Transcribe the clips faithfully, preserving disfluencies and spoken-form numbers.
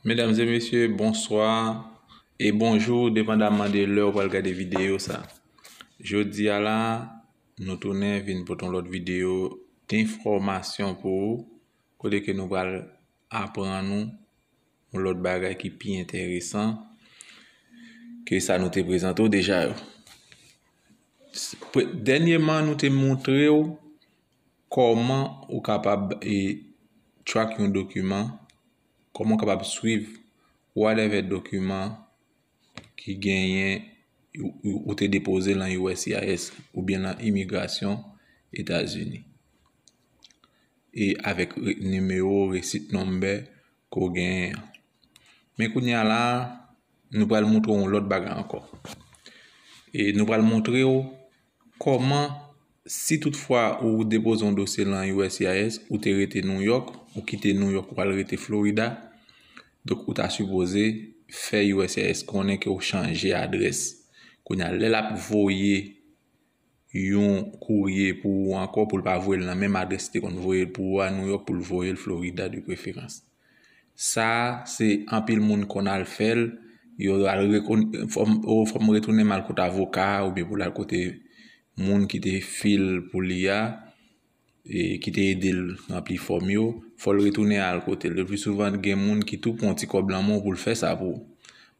Medam e mesye, bonswa e bonjou, depandaman de lè ou pral gade videyo sa. Jodi a la, nou tounen vin pote yon lòt videyo denfòmasyon pou ou, kote ke nou pral aprann ou yon lòt bagay ki pi enteresan ke sa nou te prezante w deja yo. S-, pre-, dènyèman, nou te montre w kòman ou kapab, e, track yon dokiman, kòman w kapab swiv whatever dokiman ki genyen ou, ou, ou te depoze lan U S C I S oubyen lan imigrasyon Etazini. E avèk re-, nimewo receipt number ke w genyen an. Men kounye a la, nou pral montre w yon lòt bagay ankò. E nou pral montre w kòman, si toutfwa ou depoze yon dosye lan U S C I S, ou te rete New York, ou kite New York, ou al rete Florida, donk ou ta sipoze fè U S C I S konnen ke w chanje adrès. Kounye a, lè l ap voye yon kourye pou ou ankò, pou l pa voye l nan menm adrès li te konn voye l pou ou a New York, pou l voye l Florida de preferans. Sa, se anpil moun konn al fè l, yo al rekon-, fò m, o, fò m retounen m al kote avoka a, oubyen pou l al kote moun ki te fil pou li a, e ki te ede l ranpli fòm yo, fò l retounen al kote l. Le pli souvan, gen moun ki tou pran ti kòb lan men w pou l fè sa pou ou.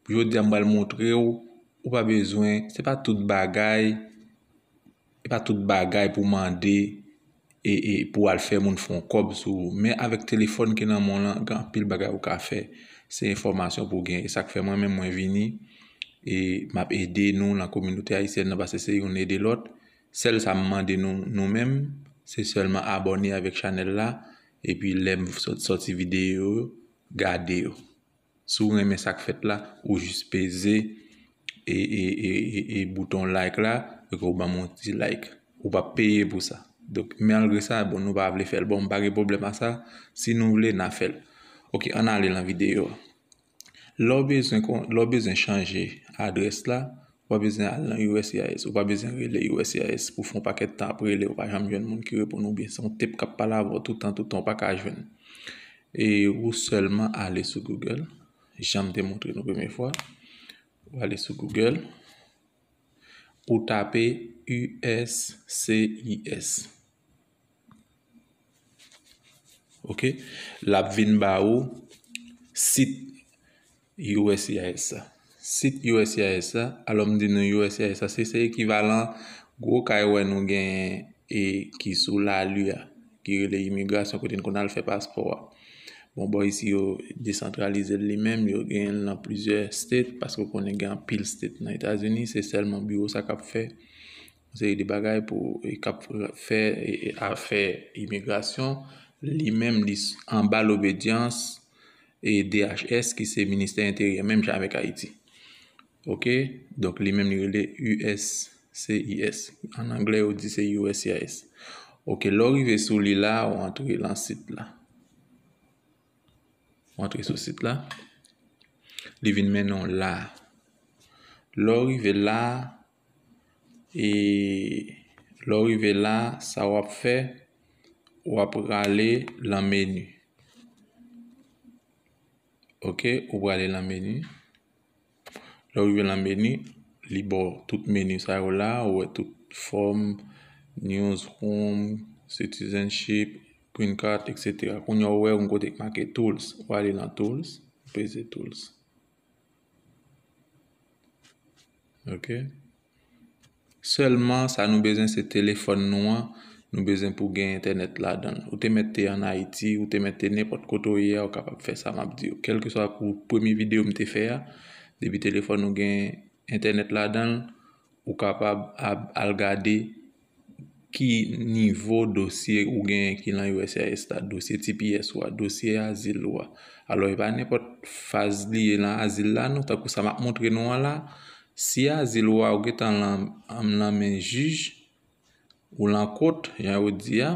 Pou jodi a, m pral montre w, ou pa bezwen, se pa tout bagay, e pa tout bagay pou mande, e, e pou al fè moun fè yon kòb sou ou. Men avèk telefòn ki nan men w lan, gen anpil bagay ou ka fè. Se enfòmasyon pou w gen. E sa k fè mwen menm mwen vini, e m ap ede nou lan kominote ayisyèn nan, paske se youn ede lòt. Sèl sa m mande nou, nou menm, se sèlman abòne avèk chanèl la, epi lè m sot-, sòti videyo yo, gade yo. Si w renmen sa k fèt la, ou jis peze e, e, e, e, e bouton like la, e ke w ban m yon ti like. Ou p ap peye pou sa. Donk, malgre sa, bon, nou pa vle fè l. Bon, m pa gen pwoblèm a sa. Si nou vle, n a fè l. Oke, ann ale lan videyo a. Lè w bezwen kon-, lè w bezwen chanje adrès la, ou pa bezwen al nan U S C I S, ou pa bezwen rele U S C I S pou fè yon pakèt tan ap rele, ou pa janm jwenn moun ki reponn ou, oubyen se yon tep k ap pale avè w tout tan, tout tan, ou pa ka jwenn. E ou sèlman ale sou Google, jan m te montre nou premye fwa. Ou ale sou Google, ou tape U S C I S. Oke? L ap vin ba ou sit U S C I S la. Sit U S C I S la, alò m di nou U S C I S la, se, se ekivalan gwo kay wè nou genyen e ki sou lali a, ki rele imigrasyon, kote n konn al fè paspò a. Bon, bò isi yo desantralize l li menm, yo genyen l nan plizyè state, paske w konnen gen anpil state nan Etazini, se sèlman biwo sa k ap fè yon seri de bagay pou, e k ap fè, e, e, afè imigrasyon, li menm li s-, anba lobedyans, e, D H S, ki se Ministè Enteryè, menm jan avèk Ayiti. Oke? Donk, li menm li rele U S C I S. An anglè, yo di se U S C I S. Oke, lè w rive sou li la, ou antre lan sit la. Ou antre sou sit la. Li vin mennen w la. Lè w rive la, e lè w rive la, sa w ap fè, w ap prale lan meni. Oke, ou prale lan meni. Lè w rive lan meni, li ba w tout meni sa yo la, ou wè tout fòm, newsroom, citizenship, green card, et cetera. Kounye a ou wè yon kote k make tools, ou ale lan tools, ou peze tools. Oke. Sèlman sa nou bezwen se telefòn nou an, nou bezwen pou gen entènèt ladan l. Ou te mèt te ann Ayiti, ou te mèt te nenpòt kote w ye a, ou kapab fè sa m ap di w. Kèlkeswa pou premye videyo m te fè a, depi telefòn ou gen entènèt ladan l, ou kapab ap-, al gade ki nivo dosye ou genyen ki lan U S C I S la, dosye T P S ou a, dosye azil ou a. Alò, e pa nenpòt faz li ye lan azil la, non, tankou sa m ap montre nou an la. Si azil ou a ou gentan lan, an, lan men jij, ou lan kot, jan yo di a,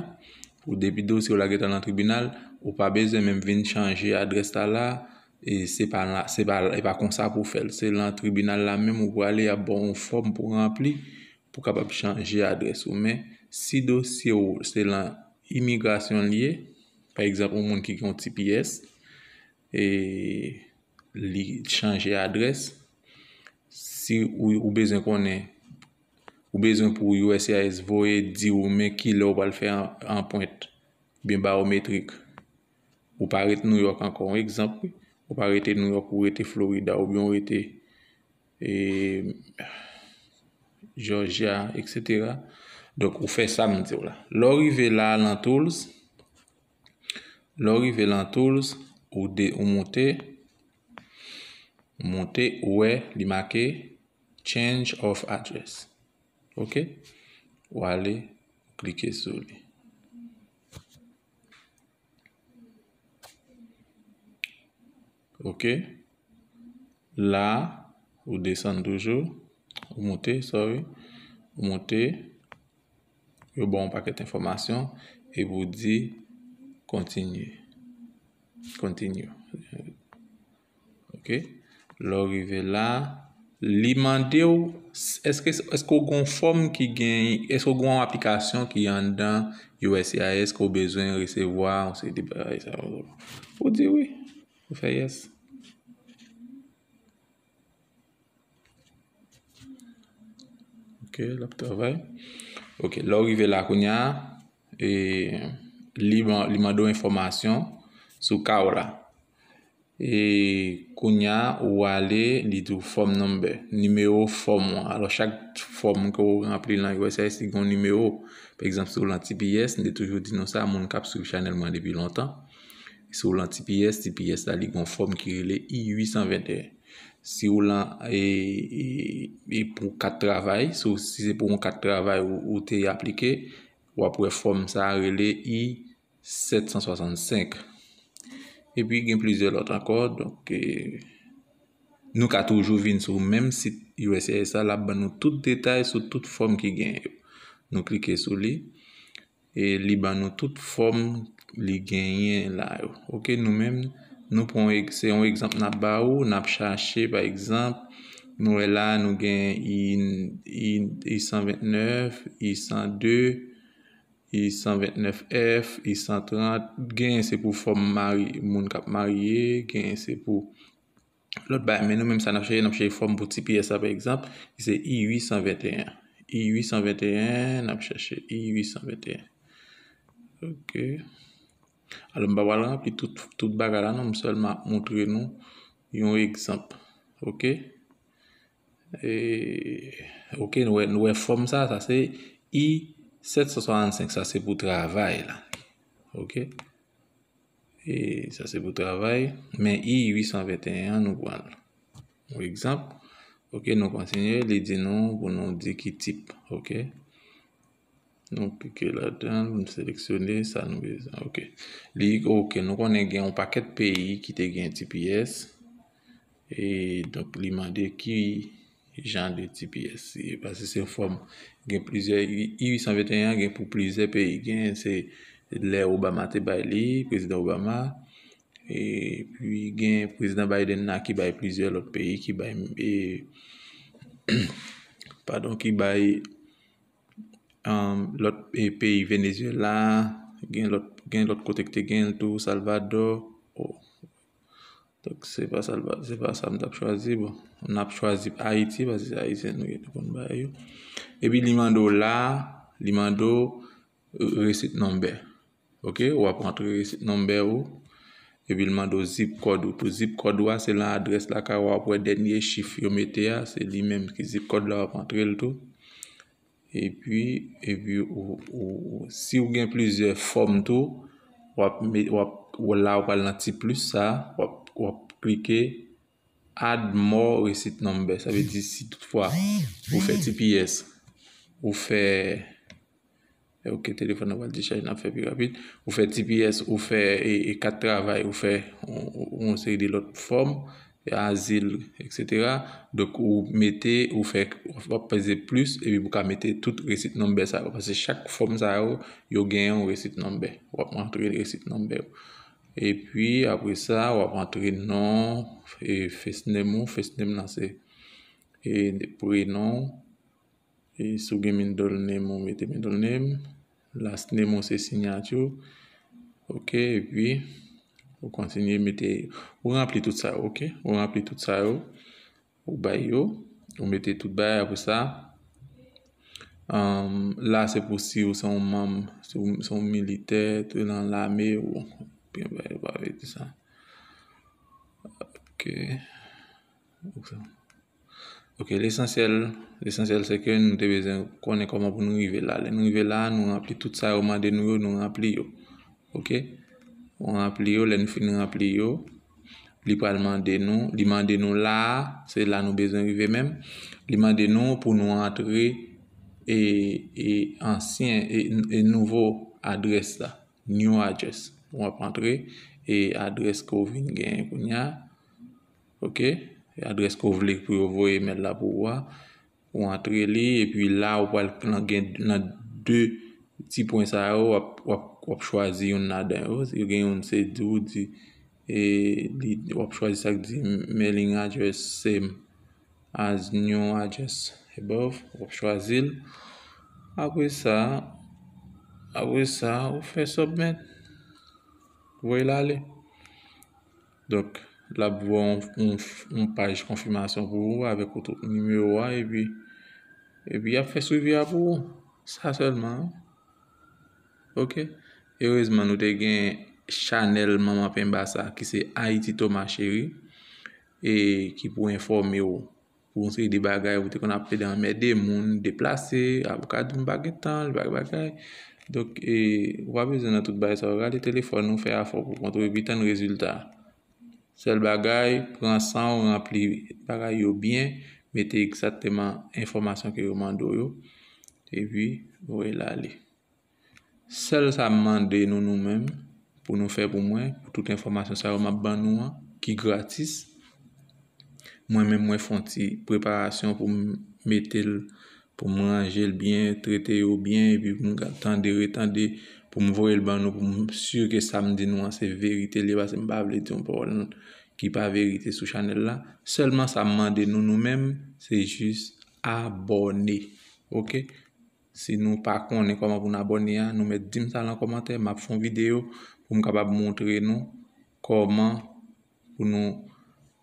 ou depi dosye w la gentan lan tribinal, ou pa bezwen menm vin chanje adrès la la, e se pa la, se pa, e pa konsa pou w fè l. Se lan tribinal la menm ou prale, y ap ba w yon fòm pou w ranpli, pou w kapab chanje adrès ou. Men, si dosye w se lan imigrasyon l ye, pa egzanp, yon moun ki gen yon T P S, e li chanje adrès. Si ou, ou bezwen konnen, ou bezwen pou U S C I S voye di ou men kilè ou pral fè an, anpwent, byen bayometrik. Ou pa ret New York ankò, yon egzanp, wi. Ou pa rete New York, ou rete Florida, oubyen ou rete e, Georgia, et cetera. Donk, ou fè sa m di w la. Lè w rive la, lan Tools, lè w rive lan Tools, ou de, ou moute, moute, ou wè, li make Change of Address. Ok? Ou ale, ou klike sou li. Ok? La, ou desann toujou, ou moute, sorry, ou moute, yo ba w yon pakèt enfòmasyon, epi ou di kontinye. Continue. Ok? Lè w rive la, li mande w, èske, èske w gen yon fòm ki gen, èske w gen yon aplikasyon ki anndan U S C I S ke w bezwen resevwa, yon seri de bagay sa yo. Ou di wi. Ou fè yes. Ok, l ap travay. Ok, lè w rive la kounye a, e, li, li mande w enfòmasyon sou ka w la. E kounye a, ou ale, li di w form number, nimewo fòm ou an. Alò, chak fòm ke w ranpli lan U S C I S, li gen yon nimewo. Pa egzanp, si w lan T P S, m te toujou di nou sa, moun k ap swiv chanèl mwen depi lontan. Si w lan T P S, T P S la, li gen yon fòm ki rele I uit san venteyen. Si w lan, e, e, e pou kat travay, si, si se pou yon kat travay ou, ou te aplike, w ap wè fòm sa a rele I sèt san swasannsenk. Epi gen plizyè lòt ankò, donk, e, nou ka toujou vin sou menm sit U S C I S la, l ap ban nou tout detay sou tout fòm ki genyen yo. Nou klike sou li, e li ban nou tout fòm li genyen la yo. Ok, nou menm, nou pran yon, se yon egzanp n ap ba ou, n ap chache, pa egzanp, nou wè la, nou gen I, I, I san ventnèf, I san de, I san ventnèf F, I san trant, genyen se pou fòm mari, moun k ap marye, genyen se pou lòt bagay, men nou menm sa n ap chèche, n ap chèche fòm pou T P S la, pa egzanp, ki se I uit san venteyen. I uit san venteyen, n ap chèche I uit san venteyen. Ok. Alò, m pa pral ranpli tout, tout bagay la, non, m sèlman ap montre nou yon egzanp. Ok. E, ok, nou wè, nou wè fòm sa, sa se I sèt san swasannsenk, sa se pou travay la. Ok. E sa se pou travay. Men I uit san venteyen an, nou pran l. Yon egzanp. Ok, nou kontinye. Li di nou pou nou di ki tip. Ok. Nou klike ladan l, nou seleksyone sa nou bezwen. Ok. Li, ok, nou konnen gen yon pakèt peyi ki te gen T P S. E donk, li mande ki jan de T P S. E paske se yon fòm, gen plizyè, I uit san venteyen an gen pou plizyè peyi. Gen se lè Obama te bay li, prezidan Obama. Epi gen prezidan Biden la ki bay plizyè lòt peyi, ki bay, e, padon, ki bay, um, lòt, e, peyi Venezuela, gen lòt, gen lòt kote ki te gen l tou, Salvador. Oh. Donk, se pa sa l pa, se pa sa m t ap chwazi. Bon, n ap chwazi Ayiti, paske se Ayisyen nou ye, nou konn bagay yo. Epi li mande w la, li mande w, e, receipt number. Ok, w ap rantre receipt number ou. Epi l mande w zip code ou tou. Zip code ou a, se lan adrès lakay ou, w ap wè dènye chif yo mete a, se li menm ki zip code la, w ap rantre l tou. Epi, epi ou, ou, ou, si w gen plizyè fòm tou, w ap met, w ap, w la, w pral nan ti plis sa, w ap, w ap klike add more receipt number. Sa vle di si toutfwa ou fè T P S, ou fè, ok, telefòn nan pral dechaje, n ap fè pi rapid. Ou fè T P S, ou fè, e, e, kat travay, ou fè yon, yon seri de lòt fòm, azil, et cetera. Donk, ou mete, ou fè, w ap peze plis, epi pou ka mete tout receipt number sa yo. Paske chak fòm sa yo, yo gen yon receipt number. W ap rantre receipt number. Epi, apre sa, w ap rantre non, e, first name ou. First name lan se, e, prenon. E si w gen middle name, ou mete middle name. Last name ou se siyati w. Ok, epi Ou kontinye mete, ou ranpli tout sa yo, ok? Ou ranpli tout sa yo, ou bay yo, ou mete tout bagay apre sa. Um, la se pou si ou se yon manm, si ou se yon militè, te nan lame, ou byen bagay, ou pa vle di sa. Ok. Ok, lesansyèl, lesansyèl se ke nou te bezwen konnen kòman pou nou rive la. Lè nou rive la, nou ranpli tout sa yo mande nou yo, nou ranpli yo. Ok? Nou ranpli yo, lè nou fin ranpli yo, li pral mande nou, li mande nou la, se la nou bezwen rive menm. Li mande nou pou nou antre e, e ansyen e, e nouvo adrès la, new address. W ap antre e adrès ke w vin genyen kounye a. Ok? E adrès ke w vle pou yo voye imèl la pou ou a. Ou antre li, epi la ou pral nan, gen nan de ti pwen sa yo, w ap, w ap, w ap chwazi youn ladan yo. Yo gen youn se di ou di, e, li, w ap chwazi sa k di mailing address same as new address above. W ap chwazi l. Apre sa, apre sa, ou fè submit. Voye l ale. Donk, l ap voye yon, yon, yon paj konfimasyon pou ou avèk ou tout nimewo a, epi, epi y ap fè swivi a pou ou. Sa sèlman, wi. Ok? Erezman, nou te gen chanèl Manman Penba sa, ki se Ayiti Toma Cheri, e ki pou enfòme w pou yon seri de bagay, ou te konn ap plede anmède moun, deplase, avoka di m pa gen tan, bagay, bagay. Donk, e, ou pa bezwen nan tout bagay sa yo, rale telefòn ou, fè afè w pou kont ou, epi tann rezilta. Sèl bagay, pran san w, ranpli bagay yo byen, mete egzakteman enfòmasyon ke yo mande w yo, epi voye l ale. Sèl sa m mande nou, nou menm, pou nou fè pou mwen, pou tout enfòmasyon sa yo m ap ban nou an, ki gratis, mwen menm, mwen fè yon ti preparasyon pou m mete l, pou m ranje l byen, trete yo byen, epi pou m ka tande, retande, pou m voye l ban nou, pou m si ke sa m di nou an se verite li ye, paske m pa vle di yon pawòl ki pa verite sou chanèl la. Sèlman sa m mande nou, nou menm, se jis abòne. Ok? Si nou pa konnen kòman pou n abòne a, nou mèt di m sa nan kòmantè, m ap fè yon videyo pou m kapab montre nou kòman pou nou,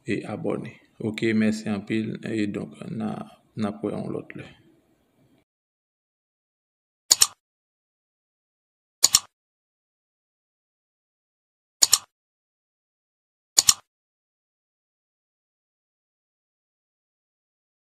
e, abòne. Ok, mèsi anpil, e donk, n a, n ap wè yon lòt lè.